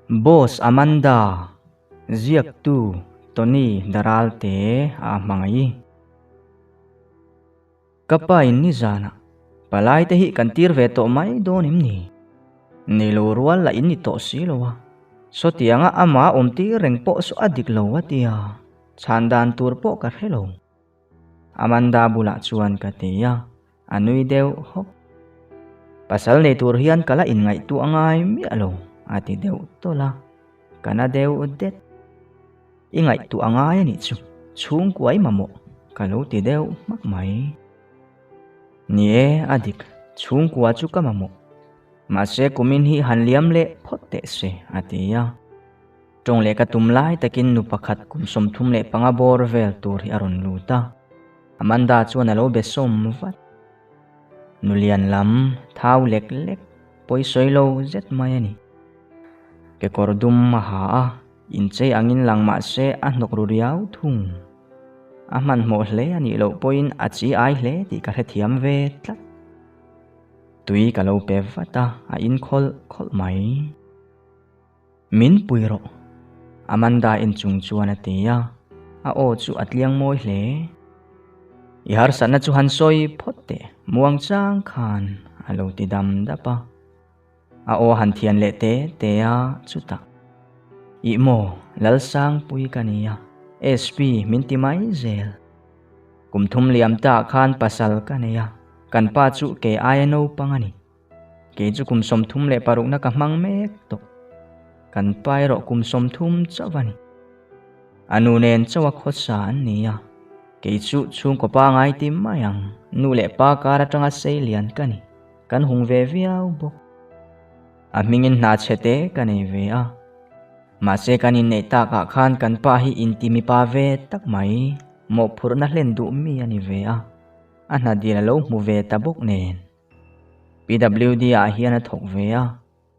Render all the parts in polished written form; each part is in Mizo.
Boss Amanda, ziaktu Tony Daralte a hmangaih. Ka pa in nizanah palai te hi kan tir ve tawh mai dawn em ni? Nei lo rual lah in ni tawh si lo a, sawtianga amah awm tir reng pawh saw a dik lo a tia, chhan dan tur pawh ka hre lo. Amanda bulah chuan ka ti a, a nui deuh hawk. Pasal nei tur hian ka la inngaihtuah ngai miah lo, a ti deuh tawlh a, ka na deuh det. I ngaihtuah ngai a nih chu, chhungkua i mamawh, ka lo ti deuh hmak mai. Ni e, a dik, chhungkua chu ka mamawh. Mahse kumin hi han liam leh phawt teh se, a ti a. Tawng leh ka tum lai takin nu pakhat kum 35 bawr vel tur hi a rawn lut a, Amanda chuan a lo be sawm vat. Nu lian lam thau lek lek pawi sawi lo zet mai a ni. Kekawr dum a ha a, inchei angin lang mah se a hnawk ru riau thung. A hmanhmawh hle a nih loh pawhin a chi ai hle tih ka hrethiam ve tlat. Tui ka lo pe vat a, a inkhawlh khawlh mai. Min pui rawh. Amanda en chung chuan a ti a, a aw chu a tliang mawi hle. I harsatna chu han sawi phawt teh, muang chang khan a lo ti dam dap a. A aw han thian leh te te a, chutah, Ih maw, Lalsangpui ka ni a, SP min ti mai zel. Kum thum liam ta khan pasal ka nei a, kan pa chu kei aia naupang a ni. Kei chu kum 36 na ka hmang mek tawh. Kan pa erawh kum 30 chauh a ni. A nu nen chauh a khawsa an ni a. Kei chu chhungkaw pa ngai ti mai ang, nu leh pa kar atanga sei lian ka ni. Kan hung ve viau bawk. A hmingin hna chhe te ka nei ve a. Mahse kan inneih takah khan kan pa hi inti mipa ve tak mai, mawhphurhna hlen duh mi a ni ve a. A hna dil a lo hmu ve ta bawk nen. PWD ah hian a thawk ve a,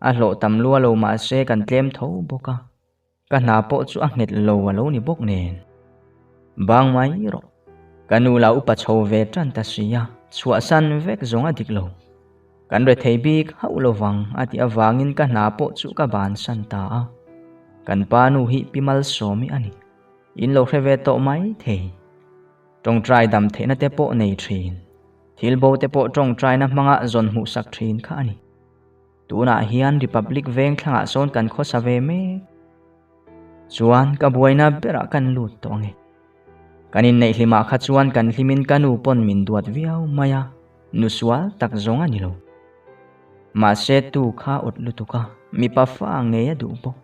a hlawh tam lua lo mahse kan tlem tho bawk a, ka hna pawh chu a nghet lo a lo ni bawk nen. Bang mai rawh, ka nu la upa chho ve tan ta si a, chhuahsan vek zawng a dik lo. Kan rethei bik hauh lovang a tih avangin ka hna pawh chu ka bansan ta a, kan pa nu hi Pi Malsawmi a ni, in lo hre ve tawh mai thei. Tawngtai dam theihna te pawh nei thin. Thil bo te pawh tawngtaina hmanga zawn hmuhsak thin kha a ni. Tunah hian Republic veng thlangah sawn kan khawsa ve mek. Chuan ka buaina berah kan lut tawh ange. Kan inneih hlimah kha chuan kan hlimin ka nu pawn min duat viau mai a, nu sual tak zawng a ni lo. Mahse tu kha awt lutuk a, mipa fa ngei a duh bawk.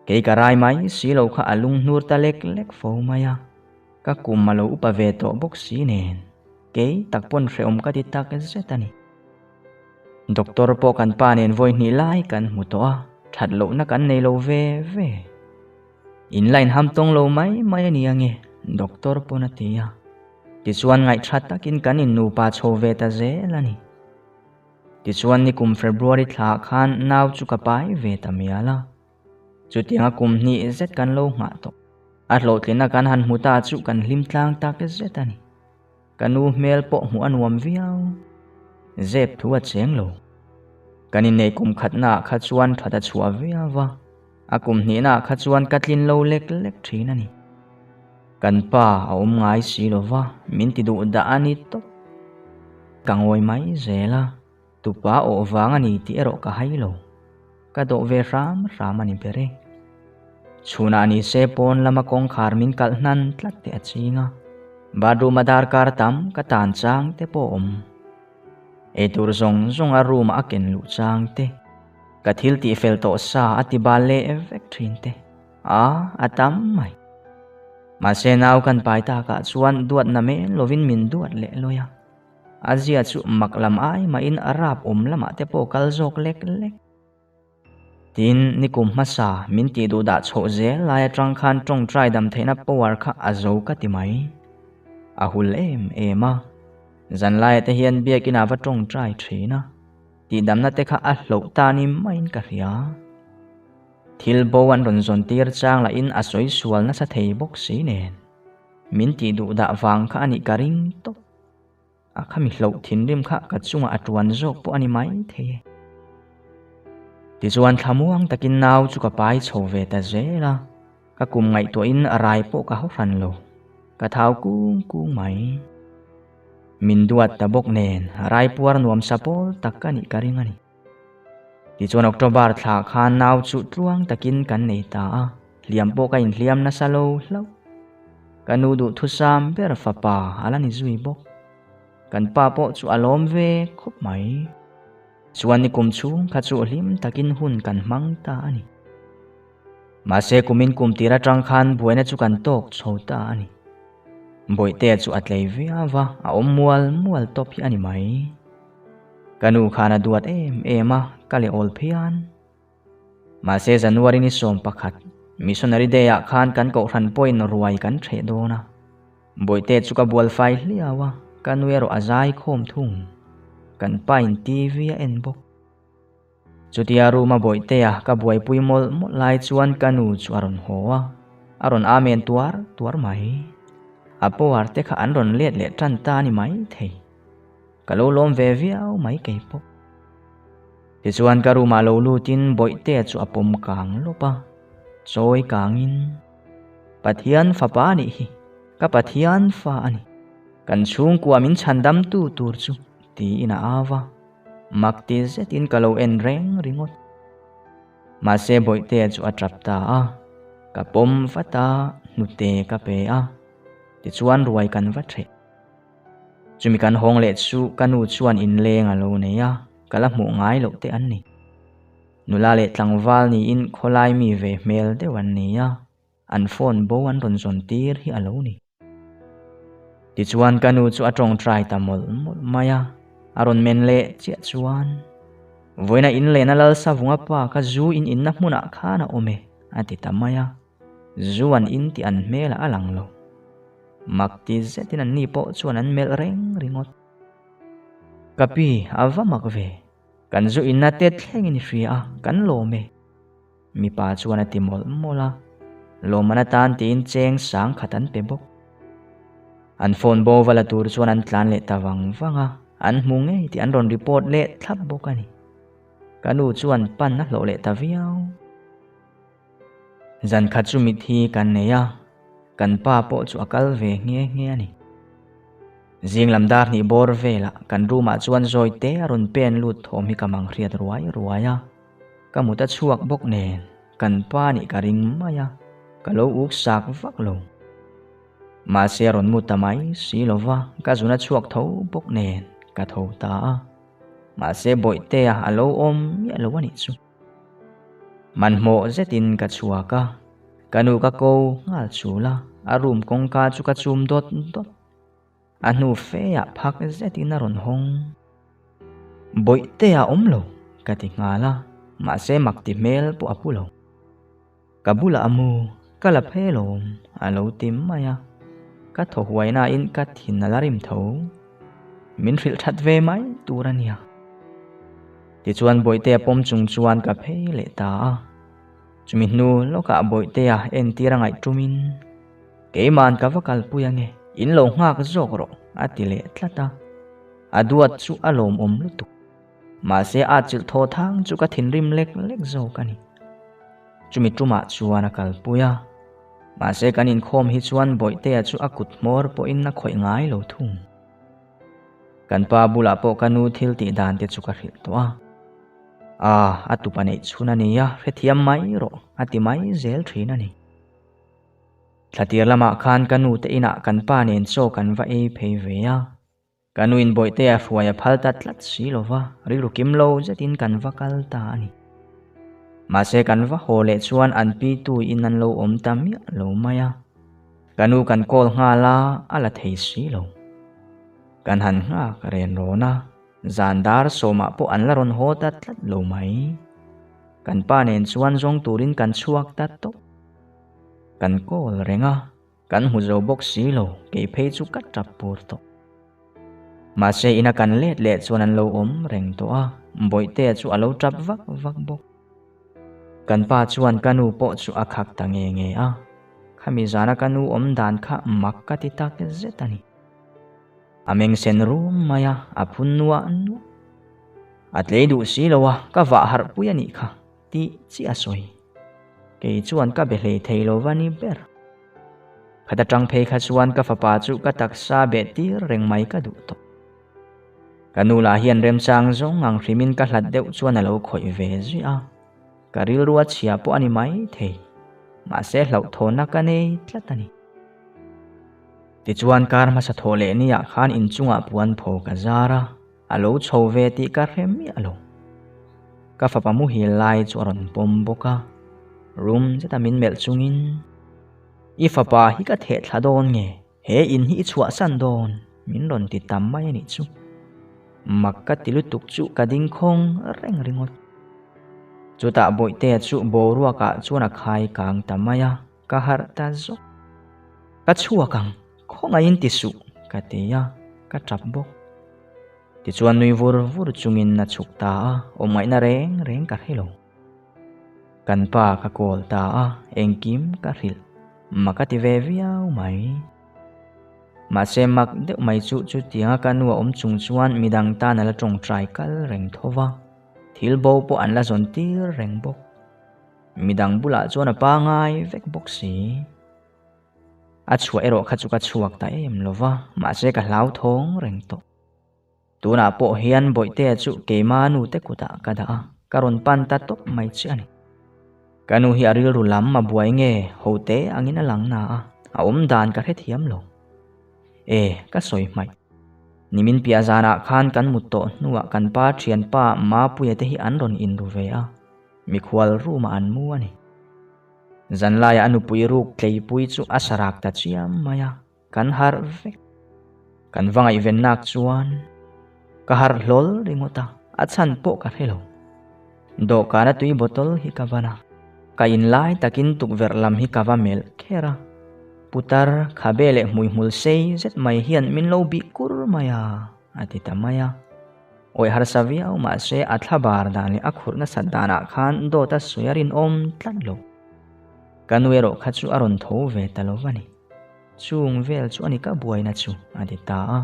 Kei ka rai mai si lo kha a lung hnur ta lek lek fo mai a. Ka kum a lo upa ve tawh bawk si nen, kei tak pawn hrehawm ka ti tak zet a ni. Doctor pawh kan pa nen vawi hnih lai kan hmu tawh a, that lohna kan nei lo ve ve. In line ham tawng lo mai mai a ni ange, doctor pawn a ti a. Tichuan ngaihtha takin kan innupa chho ve ta zel a ni. Tichuan nikum February thla khan nau chu ka pai ve ta mial a. Chutianga kum hnih zet kan lo nghah tawh. A hlawhtlina kan han hmu ta chu kan hlim tlang tak zet a ni. Ka nu hmel pawh hmuh a nuam viau. Zep thu a cheng lo. Kan inneih kum khatnaah kha chuan that a chhuah viau va, a kum hnihnaah kha chuan ka tlin lo lek lek thin a ni. Kan pa a awm ngai si lo va, min ti duh dah a ni tawp. Ka ngawi mai zel a. Tupa awh vang a ni tih erawh ka hai lo. Ka dawh ve hram hram a ni ber e. Chhunah ni se pawn lama kawngkhar min kalh hnan tlat teh a ching a. Bathroom a darkar tam ka tan chang te pawh a awm. Eitur zawng zawng a room ah a ken luh chang te. Ka thil tih fel tawh sa a ti bal leh vek thin te. A, a tam mai. Mahse nau kan pai takah chuan duat na men lovin min duat leh lawi a. A zia chu mak lam ai mahin a rap awm lamah te pawh kal zawk lek lek. Tin, nikum hmasa min tih duh dah chhoh zel lai atang khan tawngtai dam theihna power kha a zo ka ti mai. A hul em em a. Zanlaia te hian biakin a va tawngtai thin a. Tihdamna te kha a hloh ta ni maiin ka hria. Thil bo an rawn zawn tir chang lahin a sawi sual nasa thei bawk si nen. Min tih duh dah vang kha a nih ka ring tawp. A khami hloh thinrim kha ka chungah a tuan zawk pawh a ni mai thei e. Tichuan thlamuang takin nau chu ka pai chho ve ta zel a, ka kum ngaihtuahin rai pawh ka haw hran lo, ka thau kung kung mai. Min duat ta bawk nen rai puar nuam sa pawl tak ka nih ka ring a ni. Tichuan October thla khan nau chu tluang takin kan nei ta a, hliam pawh ka inhliam nasa lo hlauh. Ka nu duhthusam ber fapa a la ni zui bawk. Kan pa pawh chu a lawm ve khawp mai. Chuan nikum chhung kha chu hlim takin hun kan hmang ta a ni. Mahse kumin kum tir atang khan buaina chu kan tawk chho ta a ni. Bawihtea chu a tlei viau va, a awm mual mual tawp hi a ni mai. Ka nu khan a duat em em a, ka leh awl phian. Mahse January ni 11, Missionary Day ah khan kan kohhran pawhin ruai kan ṭheh dawn a. Bawihte chu ka bual fai hliau a, ka nu erawh a zai khawm thung. Kan pa in TV a en bawk. Chutia room a Bawihtea ka buaipui mawlh mawlh lai chuan ka nu chu a rawn haw a, a rawn amen tuar tuar mai. A power te kha an rawn let leh tan ta a ni mai thei. Ka lo lawm ve viau mai kei pawh. Tichuan ka room ah lo lutin Bawihtea chu a pawm kang lawp a, chawi kangin. Pathian fapa a nih hi, ka Pathian fa a ni. Kan chhungkua min chhandamtu tur chu tiin a au a, mak ti zetin ka lo en reng ringawt. Mahse Bawihtea chu a tap ta a, ka pawm vat a, hnute ka pe a, tichuan ruai kan va ṭheh. Chumi kan hawng leh chu ka nu chuan inleng a lo nei a, ka la hmuh ngai loh te an ni. Nula leh tlangval niin khawlai mi ve hmel deuh an ni a, an phone bo an rawn zawn tir hi a lo ni. Tichuan ka nu chu a tawngtai ta mawlh mawlh mai a, a rawn men leh chiah chuan, Vawiina in lehna Lalsavunga pa ka zu in inna hmunah khan a awm e, a ti ta mai a. Zu an in tih an hmelah a lang lo. Mak ti zetin an ni pawh chuan an melh reng ringawt. Ka pi, a va mak ve. Kan zu inna te thlengin i hria a, kan lawm e. Mipa chuan a ti mawlh mawlh a, lawmman atan tiin cheng sang khat an pe bawk. An phone bo va la tur chuan an tlan leh ta vang vang a, an hmu ngei tih an rawn report leh thlap bawk a ni. Ka nu chuan pan a hlawh leh ta viau. Zan khat chu mithi kan nei a, kan pa pawh chu a kal ve nghe nghe a ni. Zing lam dar hnih bawr velah kan room ah chuan zawi te a rawn pen lut thawm hi ka mang hriat ruai ruai a, ka mut a chhuak bawk nen kan pa nih ka ring mai a, ka lo uk sak vak lo. Mahse a rawn mu ta mai si lo va, ka zun a chhuak tho bawk nen ka tho ta a, mahse Bawihtea a lo awm miah lo a nih chu. Hmanhmawh zetin ka chhuak a, ka nu ka ko nghal chul a, a room kawngka chu ka chum dawt dawt. A hnu feah phak zetin a rawn hawng. Bawihtea awm lo, ka ti nghal a, mahse mak ti hmel pawh a pu lo. Ka bulah a mu, ka la phei alawm, a lo ti mai a. Ka thaw huai nain ka thin a la rim tho. Min hrilh that ve mai tur a nia. Tichuan Bawihtea pawm chung chuan ka phei leh ta a. Chumi hnu lawkah Bawihtea entir a ngaih tumin, Keima'n ka va kalpui ange, in lo nghak zawk rawh, a ti leh tlat a. A duat chu a lawmawm lutuk. Mahse a chilh thaw thang chu ka thinrim lek lek zawk a ni. Chumi tumah chuan a kalpui a. Mahse kan inkhawm hi chuan Bawihtea chu a kut hmawr pawhin a khawih ngai lo thung. Kan pa bulah pawh ka nu thil tih dan te chu ka hrilh tawh a. A, a tupa neih chhun a nia, hrethiam mai rawh, a ti mai zel thin a ni. Thlatir lamah khan ka nu te inah kan pa nen chaw kan va ei phei ve a. Ka nuin Bawihtea hruai a phal ta tlat si lo va, rilru kim lo zetin kan va kal ta a ni. Mahse kan va haw leh chuan an pi tuin an lo awm ta miah lo mai a. Ka nu kan call nghal a, a la thei si lo. Kan han nghak ren rawn a, zan dar sawmah pawh an la rawn haw ta tlat lo mai. Kan pa nen chuan zawng turin kan chhuak ta tawp. Kan call reng a. Kan hmu zo bawk si lo, kei phei chu ka tap pur tawh. Mahse ina kan let leh chuan an lo awm reng tawh a, Bawihtea chu a lo tap vak vak bawk. Kan pa chuan ka nu pawh chu a khak ta nge nge a, khami zana ka nu awm dan kha mak ka ti tak zet a ni. A meng sen rum mai a, a phun nuah nuah. A tlei duh si lo a, ka vah harh pui a nih kha. Tih chiah a sawi. Kei chuan ka be hlei thei lo va ni ber. Khat atang phei kha chuan ka fapa chu ka taksa beh tir reng mai ka duh tawh. Ka nu lah hian remchang zawng ang hrimin ka hlat deuh chuan a lo khawih ve zuih a. Ka rilru a chhia pawh a ni mai thei. Mahse hlauhthawnna ka nei tlat a ni. Tichuan kar hmasa thawh leh niah khan inchungah puan pho ka zar a. A lo chho ve tih ka hre miah lo. Ka fapa muhil lai chu a rawn pawm bawk a, rum zeta min melh chungin, I fapa hi ka theh thla dawn nge? He in hi i chhuahsan dawn? min rawn ti tam mai a nih chu. Mak ka ti lutuk chu ka ding khawng reng ringawt. Chutah Bawihtea chu boruakah chuan a khai kang ta mai a, ka harh ta zawk. Ka chhuak ang, Khawngaihin ti suh, ka ti a, ka tap bawk. Tichuan nui vur vur chungin a chhuk ta a, awmngaihna reng reng ka hre lo. Kan pa ka call ta a, engkim ka hrilh. Mak a ti ve viau mai. Mahse mak deuh mai chu chutianga ka nu a awm chung chuan midang tan a la tawngtai kal reng tho va, thil bo pawh an la zawn tir reng bawk. Midang bulah chuan a pangai vek bawk si. A chhuah erawh kha chu ka chhuak ta em lo va, mahse ka hlauthawng reng tawh. Tunah pawh hian Bawihtea chu keima nu te kutah ka dah a, ka rawn pan ta tawp mai che a ni. Ka nu hi a rilru lam a buai nge ho te angin a lang na a, a awm dan ka hrethiam lo. E, ka sawi hmaih. Nimin piah zanah khan kan mut tawh hnuah kan pa thianpa Mapuia te hi an rawn inru ve a, mikhual room ah an mu a ni. Zanlaiah a nupui ruk tleipui chu a sarak ta chiam mai a, kan harh vek. Kan va ngaihven nak chuan ka harh hlawl ringawt a, a chhan pawh ka hre lo. Dawhkana tui bottle hi ka van a, ka in lai takin tukverh lam hi ka va melh kher a. Putar, khabe leh hmuihmul sei zet mai hian min lo bih kur mai a, a ti ta mai a. Awi harsa viau mahse a thla bar dan leh a khurh nasat danah khan dawt a sawi a rinawm tlat lo. Ka nu erawh kha chu a rawn tho ve ta lo va ni. Chung vel chu a ni ka buaina chu a ti ta a,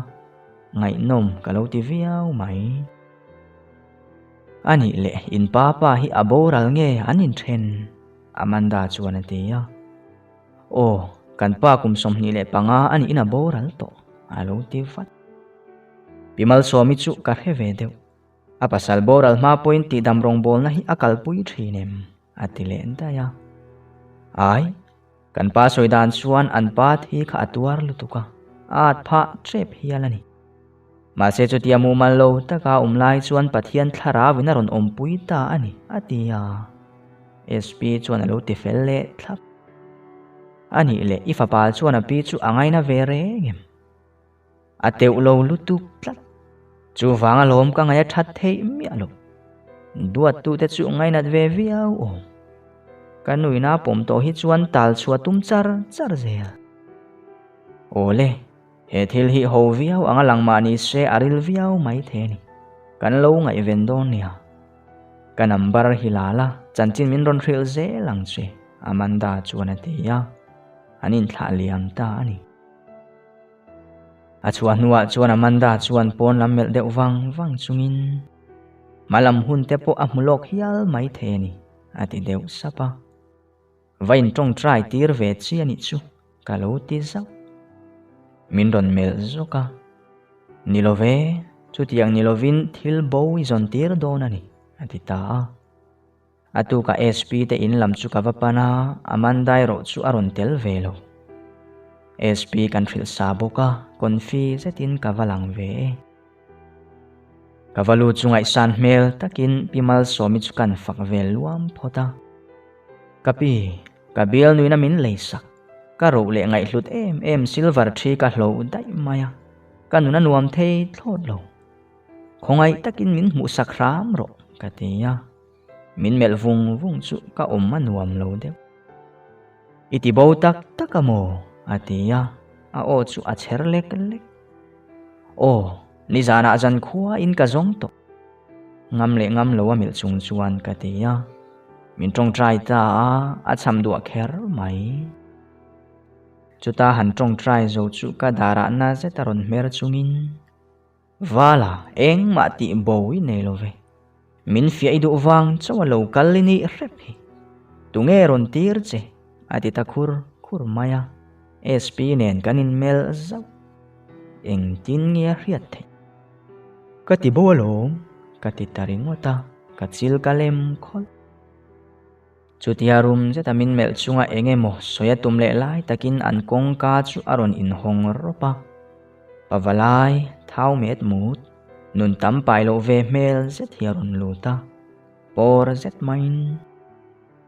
ngaihnawm ka lo ti viau mai. A nih leh in pa pa hi a boral nge an inthen? Amanda chuan a ti a. Aw, kan pa kum 25 a niin a boral tawh a lo ti vat. Pi Malsawmi chu ka hre ve deuh. A pasal boral hma pawhin tihdam rawngbawlna hi a kalpui thin em? a ti leh daih a. Ai, kan pa sawi dan chuan an pa thi kha a tuar lutuk a, a at phah tep hial a ni. Mahse chutia mumal lo taka awm lai chuan Pathian thlarauin a rawn awmpui ta a ni, a ti a. SP chuan a lo ti fel leh thlap. A nih leh i fapa chuan a pi chu a ngaina ve reng em? A teuh lo lutuk tlat. Chuvang alawm ka ngaih a that theih miah lo. Duattute chu ngainat ve viau awm. Ka nuina pawm tawh hi chuan tal chhuah tum char char zel. Awle, he thil hi ho viau anga lang mah ni se a ril viau mai thei a ni. Kan lo ngaihven dawn nia. Ka number hi la la, chanchin min rawn hrilh zel ang che, Amanda chuan a ti a. An inthlah liam ta a ni. A chhuah hnuah chuan Amanda chuan pawn lam melh deuh vang vang chungin hma lam hun te pawh a hmu lawk hial mai thei a ni, a ti deuh sap a. Va intawngtai tir ve chi a nih chu ka lo ti zauh. Min rawn melh zawk a, Ni lo ve, chutiang ni lovin thil bo i zawn tir dawn a ni, a ti ta a. A tukah SP te in lam chu ka va pan a, Amanda erawh chu a rawn tel ve lo. SP kan hrilh sa bawk a, confi zetin ka va lang ve e. Ka va lut chu ngaihsan hmel takin Pi Malsawmi chu kan fak ve luam phawt a. Ka pi, ka bial nuina min lei sak. Ka roh leh ngaihhlut em em silver thi ka hloh daih mai a, ka nun a nuam thei thlawt lo. Khawngaih takin min hmuhsak hram rawh, ka ti a. Min melh vung vung chu ka awm a nuam lo deuh. I ti bo tak tak a maw? a ti a, a aw chu a chher lek lek. Aw, nizanah zankhua in ka zawng tawh. Ngam leh ngam lo a melh chung chuan ka ti a. Min tawngtai ta a, a cham duah kher mai. Chuta han tawngtai zo chu ka darah na zet a rawn hmer chungin, Vala, engmah tih bo i nei lo ve. Min fiah i duh vang chauh a lo kal i nih hrep hi. Tunge rawn tir che? a ti ta khur khur mai a. SP nen kan inmelh zauh. Engtin nge a hriat theih? Ka ti bo alawm, ka ti ta ringawt a, ka chil ka lem khawlh. Chutia rum zeta min melh chunga eng emaw sawi a tum leh lai takin an kawngka chu a rawn inhawng rawp a. Pavalai, thau met mut, nun tam pai loh ve hmel zet hi a rawn lut a, pawr zet maiin,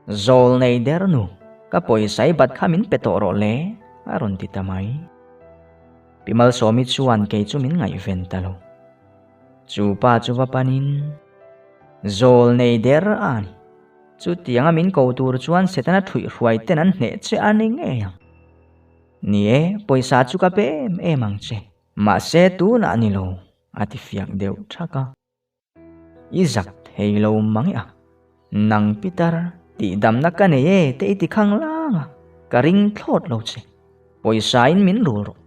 Zawl nei der nu, ka pawisa i bat kha min pe tawh rawh le, a rawn ti ta mai. Pi Malsawmi chuan kei chu min ngaihven ta lo. Chu pa chu va panin, Zawl nei der a ni. Chutianga min ko tur chuan Setana ṭhuihhruai ten an hneh che a ni ngei ang. Ni e, pawisa chu ka pe em em ang che. Mahse tunah ni lo, a ti fiak deuh ṭhak a. I zak thei lo mang e a. Nang Peter, tihdamna ka nei e te i ti khang lang a, ka ring thlawt lo che. Pawisa in min rul rawh.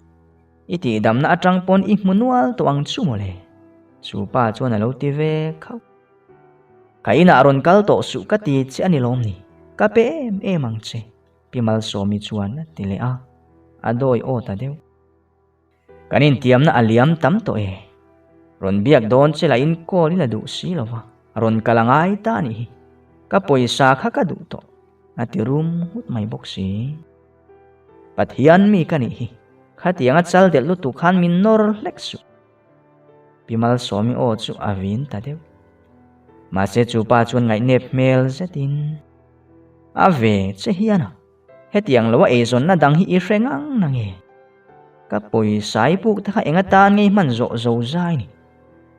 I tihdamna atang pawn i hmu nual tawh ang chu mawle. Chu pa chuan a lo ti ve khauh. Ka inah rawn kal tawh suh ka ti che a ni lawm ni? Ka pe em em ang che, Pi Malsawmi chuan a ti leh a, a dawi aw ta deuh. Kan intiamna a liam tam tawh e. Rawn biak dawn che lah in call i la duh si lo va, rawn kal a ngai ta a nih hi. Ka pawisa kha ka duh tawh, a ti rum nghut mai bawk si. Pathian mi ka nih hi, khatianga chal delh lutuk khan min nawr hlek suh. Pi Malsawmi aw chu a vin ta deuh. Mahse chu pa chuan ngaihnep hmel zetin a ve che hian a, hetiang lo a eizawnna dang hi i hre ngang na nge? Ka pawisa i puk te kha eng atan ngei hman zawh zo zai ni.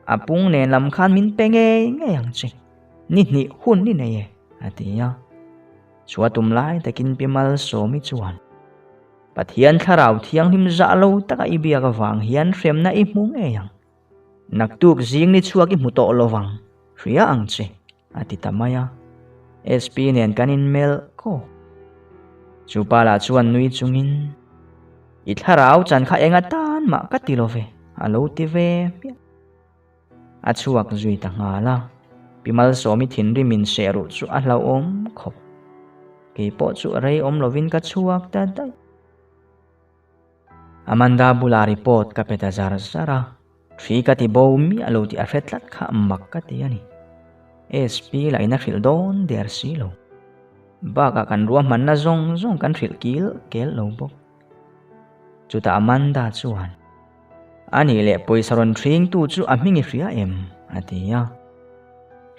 A pung nen lam khan min pe ngei ngei ang che. Ni hnih hun i nei e, a ti a. Chua tum lai takin Pi Malsawmi chuan. Pathian thlarau thianghlim zah lo taka i biak avang hian hremna i hmu ngei ang. Naktuk zing ni chhuak i hmu tawh lo vang, hria ang che, a ti ta mai a. SP nen kan inmelh kawk. Chu pa lah chuan nui chungin, I thlarau chan kha eng atan mah ka ti lo ve, a lo ti ve hmiah. A chhuak zui ta nghal a, Pi Malsawmi thinrim in seh ruh chu a hlauhawm khawp. Kei pawh chu rei awm lovin ka chhuak ta daih. Amanda bulah report ka pe ta zar zar a, Thri ka ti bo miah lo tih a hre tlat kha mak ka ti a ni. SP lah in a hrilh dawn der si lo. Bakah kan ruahmanna zawng zawng kan hrilh kil kel lo bawk. Chutah Amanda chuan, A nih leh pawisa rawn hringtu chu a hming i hria em? a ti a.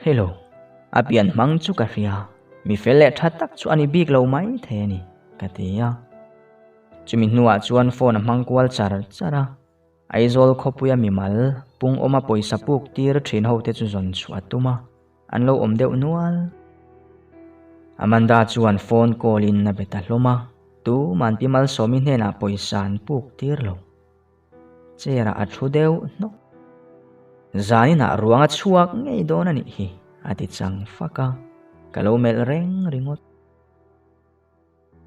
Hello, a pian hmang chu ka hria, mi fel leh tha tak chu a ni bik lo mai thei a ni, ka ti a. Chumi hnuah chuan phone a hmang kual char char a, Aizawl khawpuia mimal pung awma pawisa puk tir thin ho te chu zawn chhuah a tum a, an lo awm deuh nual. Amanda chuan phone call in a be ta hlawm a, tu Manpi Malsawmi hnenah pawisa an puk tir lo. Chair ah a thu deuh hnawk. Zaninah ruang a chhuak ngei dawn a nih hi, a ti chang fak a, ka lo melh reng ringawt.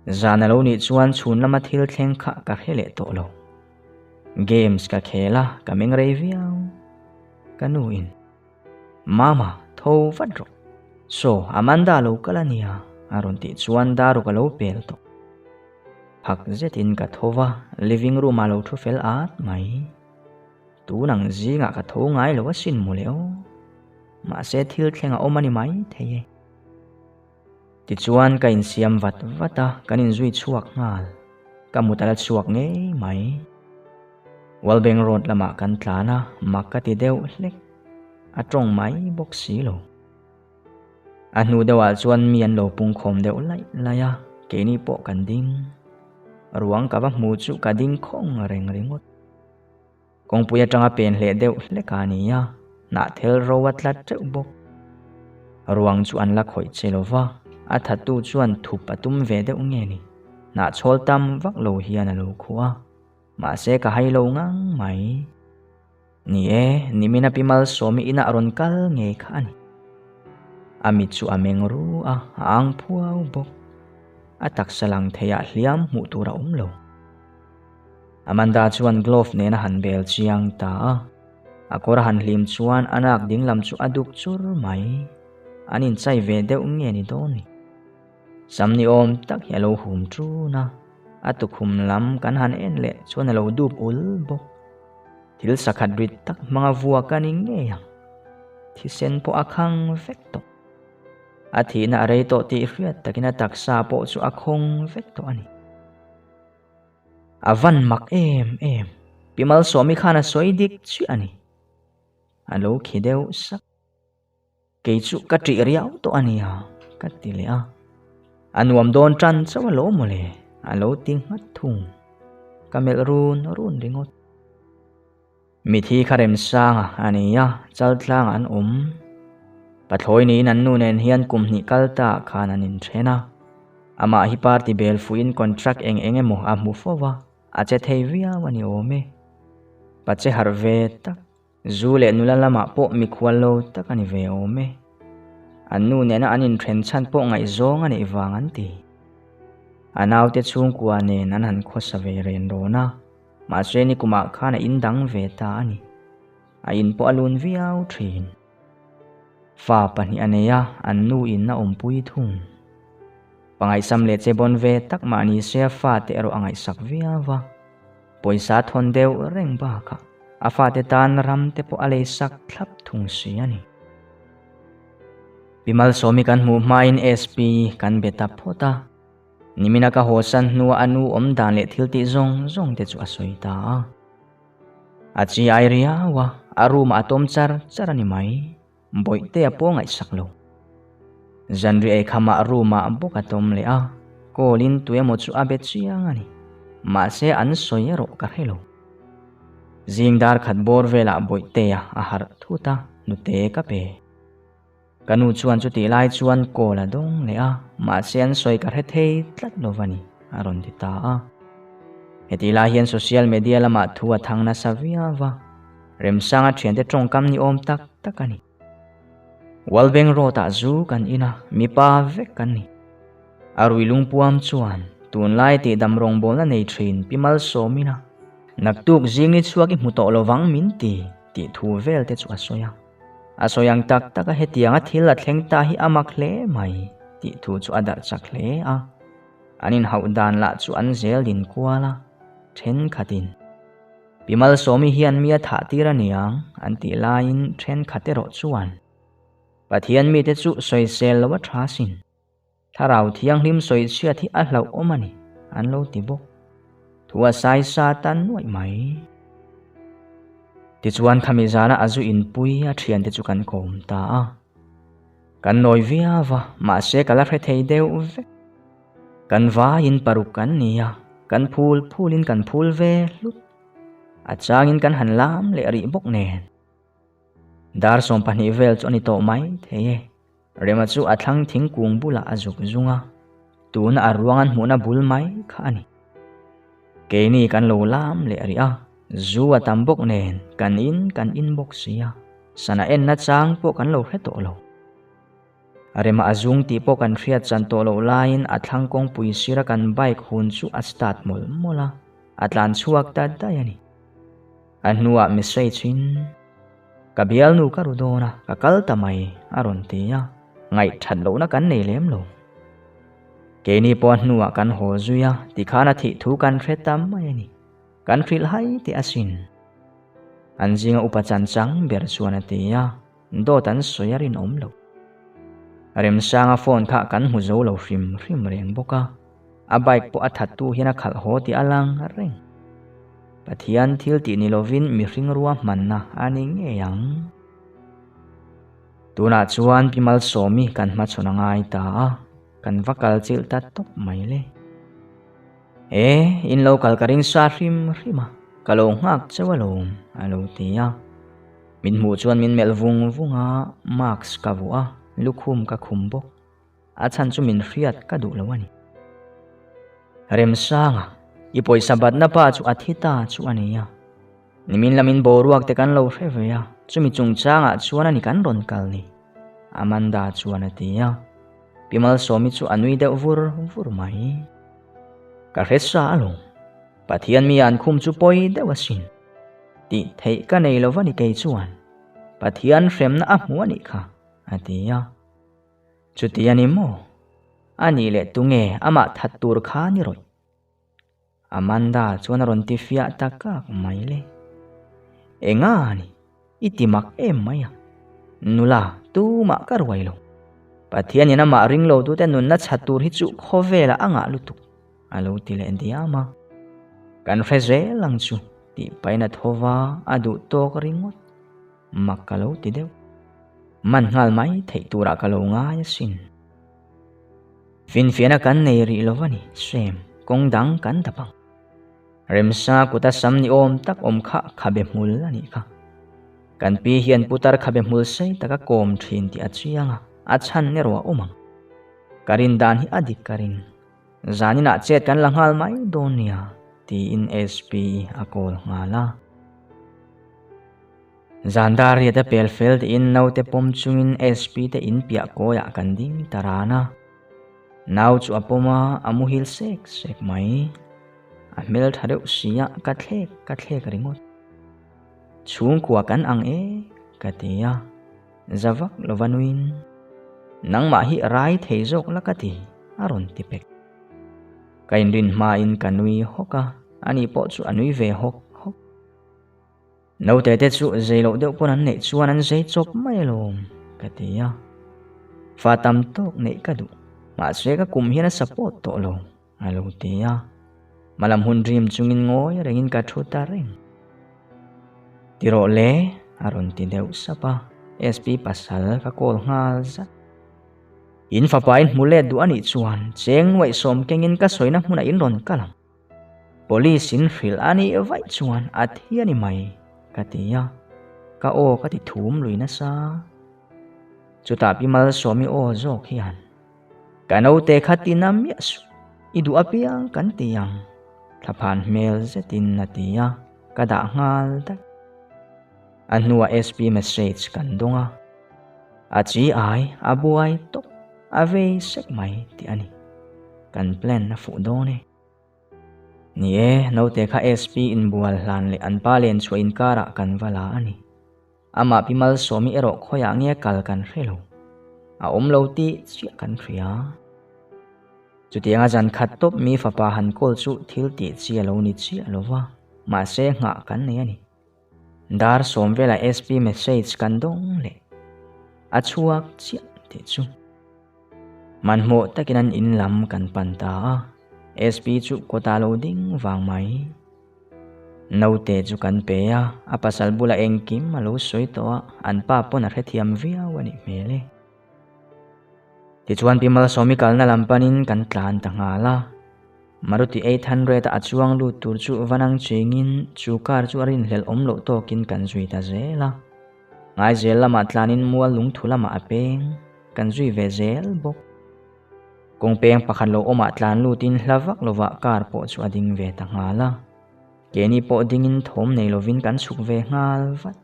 Zan a lo nih chuan chhun lama thil thleng kha ka hre leh tawh lo. Games ka khel a, ka meng rei viau. Ka nu in, Mama, tho vat rawh. Saw, Amanda lo kal a nia, a rawn tih chuan daru ka lo pel tawh. Phak zetin ka tho va, living room ah lo thu fel at mai. Tun ang zingah ka tho ngai lo asin mawle aw. Mahse thil thleng a awm a ni mai thei e. Tichuan ka insiam vat vat a, kan inzui chhuak nghal. Ka mut a la chhuak ngei mai. Walbeng Road lamah kan tlan a, mak ka ti deuh hlek. A tawng mai bawk si lo. A hnu deuhah chuan mi an lo pungkhawm deuh laih laih a, keini pawh kan ding. Ruang ka va hmu chu ka ding khawng reng ringawt. Kawngpui atanga pen hleh deuh hlek a ni a, hnahthel ro a tla teuh bawk. Ruang chu an la khawih che lo va, a thattu chuan thup a tum ve deuh nge ni? Hnahchhawl tam vak lo hian a lo khuh a, mahse ka hai lo ngang mai. Ni e, nimina Pi Malsawmi inah rawn kal ngei kha a ni. A mit chu a meng ru a, a ang phuau bawk. A taksa lang theiah hliam hmuh tur a awm lo. Amanda chuan glove nen a han bel chiang ta a. A kawr a han hlim chuan a nak dinglam chu a duk chur mai. An inchai ve deuh nge ni dawn ni. Sam ni awm tak hi a lo hum ṭun a, a tukhum lam kan han en leh chuan a lo dup ul bawk. Thil sakhat rit tak hmanga vuak a ni ngei ang. Thisen pawh a khang vek tawh. A thihna a rei tawh tih hriat takin a taksa pawh chu a khawng vek tawh a ni. A van mak em em, Pi Malsawmi khan a sawi dik chiah a ni. A lo khi deuh sak. Kei chu ka ṭih riau tawh a nia, ka ti leh a. A nuam dawn ṭan chauh a lo mawle, a lo ti nghat thung. Ka melh run run ringawt. Mithi kha Remsanga a ni a, Chaltlangah an awm. Pathlawi niin an nu nen hian kum hnih kal ta khan an inthen a. Amah hi party bel fuhin contract eng eng emaw a hmu fo va, a che thei viau a ni awm e. Pache harh ve tak, zu leh nula lamah pawh mikhual lo tak a ni ve awm e. An nu nena an inthen chhan pawh ngaihzawng a neih vang an ti. A naute chhungkua nen an han khawsa ve ren rawn a. Mahse nikumah khan a in dang ve ta a ni. A in pawh a lun viau thin. Fa pahnih a nei a, an nu in a awmpui thung. Pangaihsam leh che bawn ve tak mah ni se a fate erawh a ngaihsak viau a. Pawisa thawn deuh reng bakah a fate tan ram te pawh a lei sak thlap thung si a ni. Pi Malsawmi kan hmuh hmain SP kan be ta phawt a. Nimina ka haw san hnua a nu awm dan leh thil tih zawng zawng te chu a sawi ta a. A chi ai riau a, a room ah a tawm char char a ni mai. Bawihte a pawh ngaihsak lo. Zanri eikham ah room ah bawk a tawm leh a, call in tuemaw chu a be chiang a ni. Mahse an sawi erawh ka hre lo. Zing dar khat bawr velah Bawihtea a harh thut a, hnute ka pe. Ka nu chuan chutih lai chuan call a dawng leh a, mahse an sawi ka hre thei tlat lo va ni, a rawn ti ta a. Hetih lai hian social media lamah thu a thang nasa viau va, Remsanga thiante tawngkam ni awm tak tak a ni. Walbeng Road ah zu kan in a, mipa vek kan ni. A rui lungpuam chuan tunlai tih dam rawngbawlna nei thin Pi Malsawmin a, naktuk zing ni chhuak i hmu tawh lovang min ti tih thu vel te chu a sawi a. A sawi ang tak tak a hetianga thil a thleng ta hi a mak hle mai tih thu chu a darh chak hle a. An inhauh dan lah chu an zel din kual a, thenkhatin Pi Malsawmi hian mi a thah tir a niang an tih laiin thenkhat erawh chuan Pathian mite chu sawisel lo a tha sin. Thlarau Thianghlim sawichhiat hi a hlauhawm a ni, an lo ti bawk. Thu a sai sa ta nuaih mai. Tichuan khami zana a zu inpui a thiante chu kan kawm ta a. Kan nawi viau a, mahse ka la hre thei deuh vek. Kan vaiin paruk kan ni a, kan phul phulin kan phul ve hlut. A changin kan han lam leh rih bawk nen. Dar 12 vel chu a ni tawh mai thei e. Rema chu a thlang thingkung bulah a zuk zung a, tuna a ruang an hmuhna bul mai kha a ni. Keini kan lo lam leh rih a, zu a tam bawk nen kan in kan in bawk si a, sana enna chang pawh kan lo hre tawh lo. Rema a zung tih pawh kan hriat chan tawh loh laiin a thlang kawngpui sira kan bike hun chu a start mawlh mawlh a, a tlan chhuak ta daih a ni. A hnuah message in. Ka bialnu ka ru dawn a, ka kal ta mai, a rawn ti a, ngaihthat lohna kan nei lem lo. Keini pawh a hnuah kan haw zui a, tikhan a thih thu kan hre ta mai a ni. Kan hrilh hai teh asin. An zinga upa chan chang ber chuan a ti a, dawt an sawi a rinawm lo. Remsanga phone kha kan hmu zo lo hrim hrim reng bawk a. A bike pawh a thattu hian a khalh haw tih a lang reng. Pathian thil tih ni lovin mihring ruahmanna a ni ngei ang. Tunah chuan Pi Malsawmi kan hmachhawn a ngai ta a, kan va kal chilh ta tawp mai le. E, in lo kal ka ring sa hrim hrim a, ka lo nghak chauh alawm, a lo ti a. Min hmuh chuan min melh vung vung a, mask ka vuah a, lukhum ka khum bawk. A chhan chu min hriat ka duh lo a ni. Remsanga, i pawisa batna pa chu a thi ta chu a ni a. Nimin lamin boruak te kan lo hre ve a, chumi chungchangah chuan a ni kan rawn kal ni. Amanda chuan a ti a. Pi Malsawmi chu a nui deuh vur vur mai. Ka hre sa alawm. Pathian mi an khum chu pawi deuh asin. Tih theih ka nei lo va ni kei chuan. Pathian hremna a hmu a nih kha, a ti a. Chuti a ni maw? A nih leh tunge amah that tur kha ni rawih? Amanda chuan a rawn ti fiah ta kak mai le. Enga a ni? I ti mak em mai a. Nula, tumah ka ruai lo. Pathianin amah ring lo tute nunna chhat tur hi chu khawvelah a ngah lutuk, a lo ti leh diam a. Kan hre zel ang chu tih pahin a tho va, a duh tawk ringawt. Mak ka lo ti deuh. Man nghal mai theih turah ka lo ngai asin. Finfiahna kan nei rih lo va ni, Sam, kawng dang kan dap ang. Remsa kuta sam ni awm tak awm kha khabe hmul a nih kha. Kan pi hian putar khabe hmul sei taka kawm thin tih a chiang a, a chhan erawh a awm ang. Ka rin dan hi a dik ka ring. Zaninah chet kan la nghal mai dawn nia, tiin SP a call nghal a. Zan dar riat a pel fel tiin naute pawm chungin SP te in piah kawiah kan ding ta ran a. Nau chu a pawm a, a muhil sek sek mai. A hmel tha deuh si a, ka thlek ka thlek ringawt. Chhungkua kan ang e, ka ti a. Za vak lova nuin, Nangmah hi rai thei zawk la ka ti, a rawn ti pek. Ka inrin hmain ka nui hawk a, ani pawh chu a nui ve hawk hawk. Naute te chu zei loh deuh pawn an neih chuan an zei chawp mai alawm, ka ti a. Fa tam tawk neih ka duh, mahse ka kum hian a support tawh lo, a lo ti a. Hmalam hun dream chungin ngawi rengin ka thu ta reng. Ti rawh le, a rawn ti deuh sap a, SP pasal ka call nghal zat. In fapa in hmu let duh a nih chuan cheng nuaihsawm kengin ka sawina hmunah in rawn kal ang. Police in hrilh a nih vaih chuan a thi a ni mai, ka ti a, ka aw ka ti thum lui nasa. Chutah Pi Malsawmi aw zawk hian, Ka naute kha ti na miah suh, i duh apiang kan ti ang, thlaphan hmel zetin a ti a, ka dah nghal daih. A hnuah SP message kan dawng a, a chi ai a buai tawp, a vei sek mai tih a ni. Kan plan a fuh dawn e. Ni e, naute kha SP inbual hlan leh an pa len chhuah inkarah kan va la a ni. Amah Pi Malsawmi erawh khawiah nge kal kan hre lo. A awm lo tih chiah kan hria. Chutianga zan khat tawp mi fapa han kawl chu thil tih chi a lo ni chiah lo va, mahse nghah kan nei a ni. Dar sawm velah SP message kan dawng leh a chhuak chiah tih chu. Hmanhmawh takin an in lam kan pan ta a, SP chu kawtah lo ding vang mai. Naute chu kan pe a, a pasal bulah engkim a lo sawi tawh a, an pa pawn a hrethiam viau a nih hmel e. Tichuan Pi Malsawmi kalna lam panin kan tlan ta nghal a, Maruti 800 a a chuang lut tur chu vanang chengin chu car chu a rinhlelh awm loh tawkin kan zui ta zel a. Ngaizel lamah tlanin mual lungthu lamah a peng, kan zui ve zel bawk. Kawng peng pakhat lo awmah tlan lutin hla vak lovah car pawh chu a ding ve ta nghal a. Keini pawh dingin thawm nei lovin kan chhuk ve nghal vat.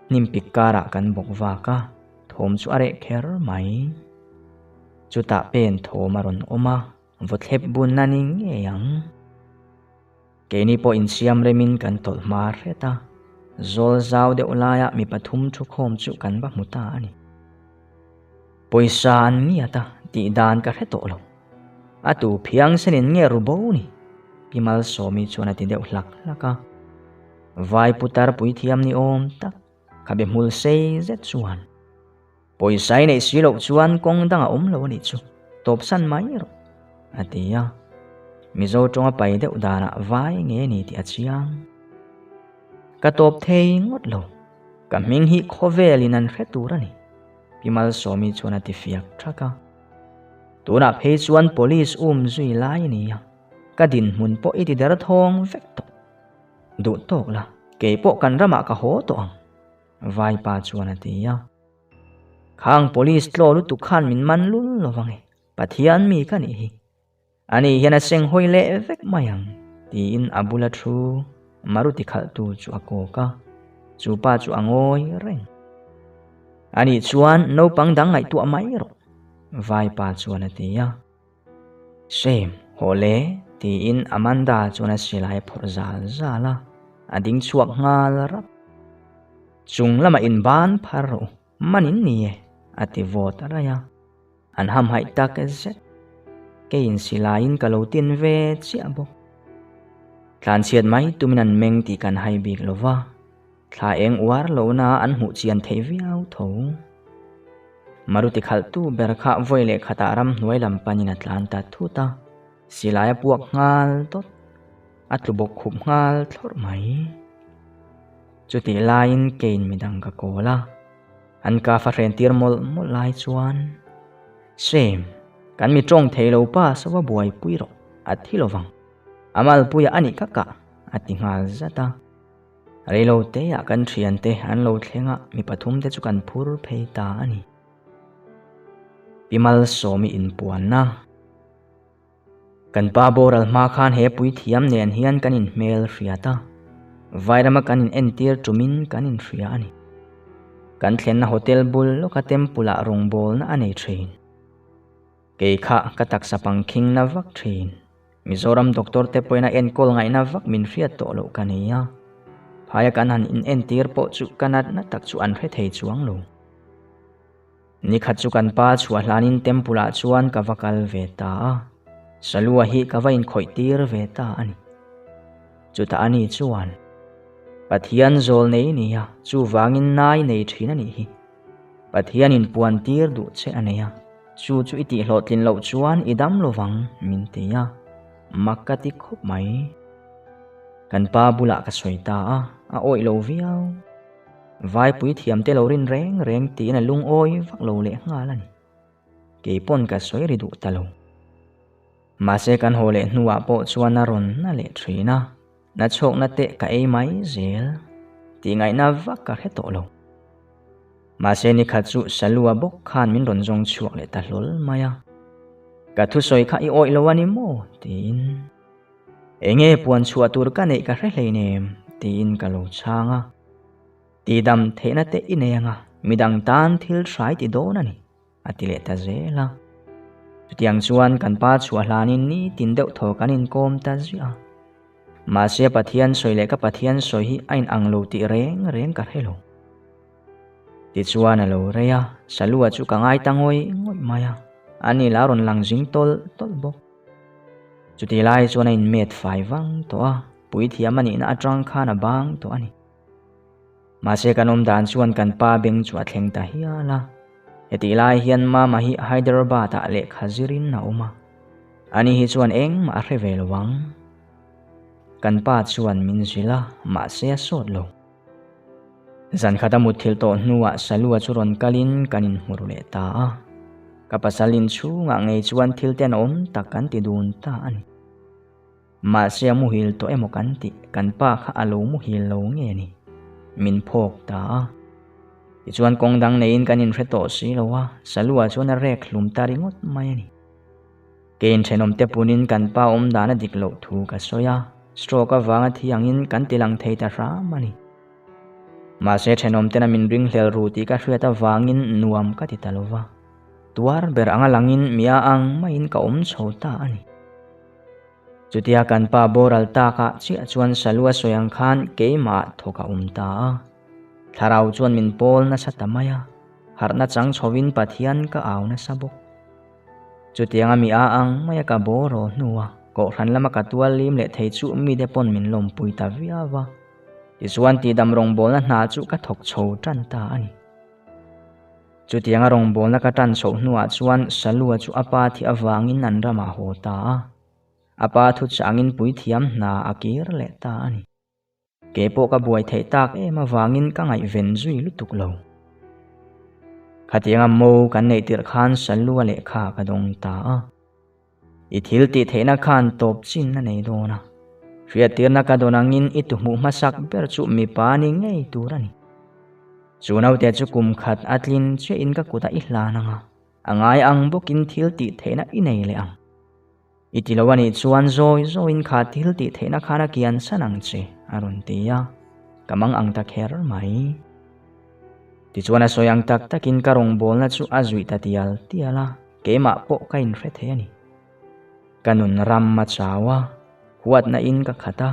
Hnim pik karah kan bawk vak a, thawm chu a reh kher mai. Chutah pen thawm a rawn awm a, vawthlep bun a ni ngei ang. Keini pawh insiam remin kan tawlh hma hret a, zawl zau deuh laia mi pathum thukhawm chu kan va hmu ta a ni. Pawisa an ngiat a tih dan ka hre tawh lo. A tu phiang senin nge ru bo ni? Pi Malsawmi chuan a ti deuh hlak hlak a. Vai putar puithiam ni awm tak, khabe hmul sei zet chuan. Pawisa i neih si loh chuan kawng dang a awm lo a nih chu, tawpsan mai rawh, a ti a. Mizo tawnga pai deuh danah vai nge ni tih a chiang. Ka tawp thei ngawt lo, ka hming hi khawvelin an hre tur a ni, Pi Malsawmi chuan a ti fiak thak a. Tunah phei chuan police um zui lai a ni a, ka dinhmun pawh i ti derthawng vek tawh. Duh tawk la, keipawh kan ramah ka haw tawh ang. Vaipa chuan a ti a. Khang police tlaw lutuk khan min man lul lo vang e, Pathian mi ka nih hi. Ani hian a seng hawi leh vek mai ang, tiin a bula thu Maruti khalhtu chu a kawk a, chu pa chu a ngawi reng. Ani chuan naupang dang ngaihtuah mai rawh, Vaipa chuan a ti a. Shame, haw le, tiin Amanda chuan a silai a phawrh zal zal a. A ding chhuak nghal rap. Chung lamah in ban phar rawh u, man in ni e, a ti vawt raih a. An hamhaih tak zet. Keiin silaiin ka lo tin ve chiah bawk. Tlanchhiat mai tumin an meng tih kan hai bik lo va, thla eng uar lohna an hmuh chian theih viau tho. Maruti khalhtu ber kha vawi leh khatah ramhnuai lam panin a tlan ta thut a, silai a puak nghal dawt. A tlu bawk khup nghal thlawrh mai. Chutih laiin keiin midang ka kawl a. An ka fa hren tir mawlh mawlh lai chuan, Same, kan mi tawng thei lo pa sava buaipui rawh, a thi lo vang. A malpuia a nih ka kah, a ti nghal zat a. Reilo teah kan thiante an lo thleng a, mi pathum te chu kan phur phei ta a ni. Pi Malsawmi inpuanna. Kan pa boral hma khan he puithiam nen hian kan inhmel hriat a, vairama kan in entir tumin kan inhria a ni. Kan thlenna hotel bul lawka temple ah rawngbawlna a nei thin. Kei kha ka taksa pangkhing na vak thin. Mizoram doctor te pawhin a enkawl ngaihna vak min hriat tawh loh ka nei a. Phaia kan han in entir pawh chu ka natna tak chu an hre thei chuang lo. Nikhat chu kan pa chhuah hlanin temple ah chuan ka va kal ve ta a, Salua hi ka va inkhawih tir ve ta a ni. Chutah ani chuan, Pathian zawl nei ni a, chuvangin nai nei thin a nih hi. Pathian in puan tir duh che a nei a, chu chu i tihhlawhtlin loh chuan i dam lovang min ti a, mak ka ti khawp mai. Kan pa bulah ka sawi ta a, a awih lo viau. Vaipui thiamte lo rin reng reng tiin a lungawi vak lo leh nghal a ni. Kei pawn ka sawi ri duh ta lo. Mahse kan haw leh hnuah pawh chuan a rawn na leh thin a, na chhawkna te ka ei mai zel tih ngaihna vak ka hre tawh lo. Mahse nikhat chu Salua bawk khan min rawn zawng chhuak leh ta hlawl mai a. Ka thusawi kha i awih lo a ni maw? tiin. Enge puan chhuah tur ka neih ka hre hleinem tiin ka lo chhang a. Tidam theihna te i nei anga midang tan thil hrai ti dawn a ni, a ti leh ta zel a. Chutiang chuan kan pa chhuah hlanin nitin deuh thaw kan inkawm ta ziah a. Mahse Pathian sawi leh ka Pathian sawi hi a inang lo tih reng reng ka hre lo. Tichuan a lo rei a, Salua chu ka ngai ta ngawih ngawih mai a, ani la rawn lang zing tawlh tawlh bawk. Chutih lai chuan a inmet fai vang tawh a, puithiam a nihna atang khan a bang tawh a ni. Mahse kan awm dan chuan kan pa beng chu a thleng ta hial a. Hetih lai hian Mama hi Hyderabad-ah lehkha zirin a awm a. Ani hi chuan engmah a hre ve lo ang. Kan pa chuan min zilh a, mahse a sawt lo. Zan khat a mutthilh tawh hnuah Salua chu rawn kalin kan inhmu ru leh ta a. Ka pasal inchhungah ngei chuan thil ten awm tak kan ti dun ta a ni. Mahse a muhil tawh emaw kan tih kan pa kha a lo muhil lo nge ni? Min phawk ta a. Tichuan kawng dang neiin kan inhre tawh si lo a, Salua chuan a rek hlum ta ringawt mai a ni. Kein thenawmte punin kan pa awm dan a dik loh thu ka sawi a, stroke avanga thi angin kan ti lang thei ta hram a ni. Mahse thenawmtena min ringhlel ru tih ka hriat avangin nuam ka ti ta lo va, tuar ber anga langin mi a ang maiin ka awm chho ta a ni. Chutia kan pa boral takah chiah chuan Salua sawi ang khan keimah thawk a awm ta a, thlarau chuan min pawl nasa ta mai a, harhna chang chhovin Pathian ka au nasa bawk. Chutianga mi a ang mai a ka bawraw hnua Kohhran lama ka tual lim leh thei chu mite pawn min lawmpui ta viau va. Tichuan tihdam rawngbawlna hna chu ka thawk chho tan ta a ni. Chutianga rawngbawlna ka tan chhoh hnuah chuan Salua chu a pa thi avangin an ramah haw ta a. A pa thu changin puithiam hna a kir leh ta a ni. Kei pawh ka buai theih tak em avangin ka ngaihven zui lutuk lo. Khatianga mo kan neih tirh khan Salua lehkha ka dawng ta a. I thil tih theihna khan tawp chin a nei dawn a. Hriattirna ka dawn angin i tuhmuh hmasak ber chu mipa ni ngei tur a ni. Chu naute chu kum khat a tlin chiahin ka kutah i hlan ang a, a ngai ang bawkin thil tih theihna i nei leh ang. I ti lo a nih chuan zawi zawiin kha thil tih theihna khan a kian san ang che, a rawn ti a, ka mang ang ta kher mai. Tichuan a sawi ang tak takin ka rawngbawlna chu a zuih ta tial tial a, keimah pawh ka inhre thei a ni. Ka nun ram a chau a, huatna in ka khat a.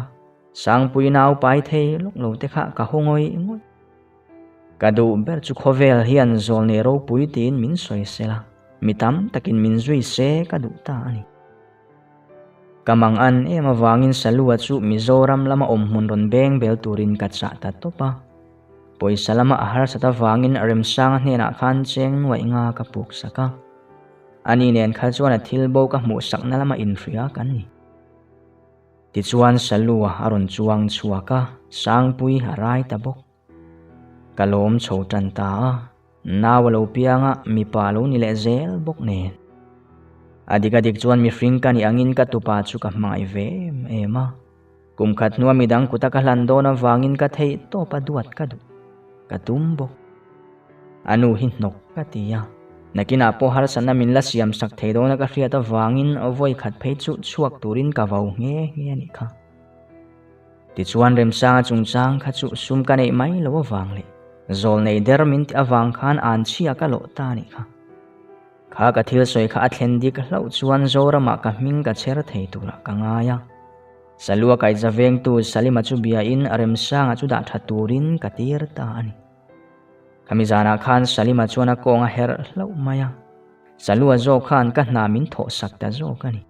Sangpui nau pai thei lawk lo te kha ka haw ngawih ngawih. Ka duh ber chu khawvel hian zawlnei ropui tiin min sawi sela, mi tam takin min zui se ka duh ta a ni. Ka mang an em avangin Salua chu Mizoram lama awm hmun rawn beng bel turin ka chah ta tawp a. Pawisa lama a harsat avangin Remsanga hnenah khan cheng nuaih nga ka puk sak a. Ani nen kha chuan a thil bo ka hmuh sakna lama inhria kan ni. Tichuan Salua a rawn chuang chhuak a, Sangpui a rai ta bawk. Ka lawm chho tan ta a, nau a lo piang a, mipa a lo ni leh zel bawk nen. A dik a dik chuan mihring ka nih angin ka tupa chu ka hmangaih ve em em a. Kum khat hnua midang kuta ka hlan dawn avangin ka theih tawp a duat ka duh. Ka tum bawk. A nu hi hnawk ka ti a. Nakinah pawh harsatna min la siam sak thei dawna ka hriat avangin vawi khat phei chu chhuak turin ka vau nghe nghe a nih kha. Tichuan Remsanga chungchang kha chu sum ka neih mai lo avang leh zawl nei der min tih avang khan an chhia ka lawh ta a nih kha. Kha ka thil sawi kha a thlen dik hlauh chuan Zoramah ka hming ka chher thei turah ka ngai a. Salua kaihza vengtu Salima chu biain Remsanga chu dah tha turin ka tir ta a ni. Khami zanah khan Salima chuan a kawng a herh hlauh mai a, Salua zawk khan ka hna min thawh sak ta zawk a ni.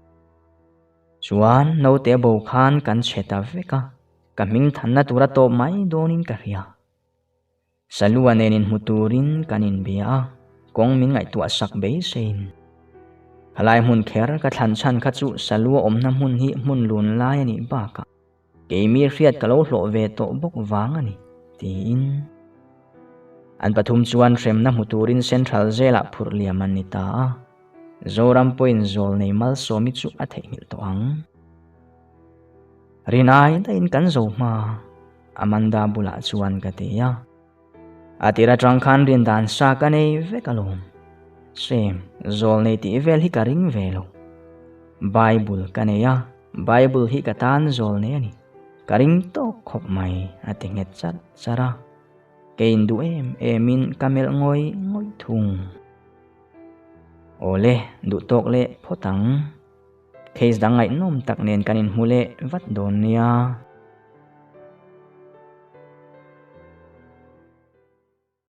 Chuan naute bo khan kan chhe ta vek a, ka hming thanna tura tawp mai dawnin ka hria. Salua nen inhmu turin kan inbia a, kawng min ngaihtuah sak beiseiin. Khalai hmun kher ka thlan chhan kha chu Salua awmna hmun hi hmun lun lai a nih bakah keimi hriat ka lo hlawh ve tawh bawk vang a ni, tiin. An pathum chuan hremna hmu turin Central Jail-ah phurh liam an ni ta a, Zoram pawhin zawl nei Malsawmi chu a theihnghilh tawh ang. Rinai daihin kan zo hma. Amanda bulah chuan ka ti a. A tir atang khan rin dan sa ka nei vek alawm. Same, zawl nei tih vel hi ka ring ve lo. Bible ka nei a, Bible hi ka tan zawl nei a ni. Ka ring tawk khawp mai, a ti nghet chat chat a. Kei induh em emin ka melh ngawih ngawih thung. Awle, duh tawk leh phawt ang. Case dang ngaihnawm tak nen kan inhmu leh vat dawn nia.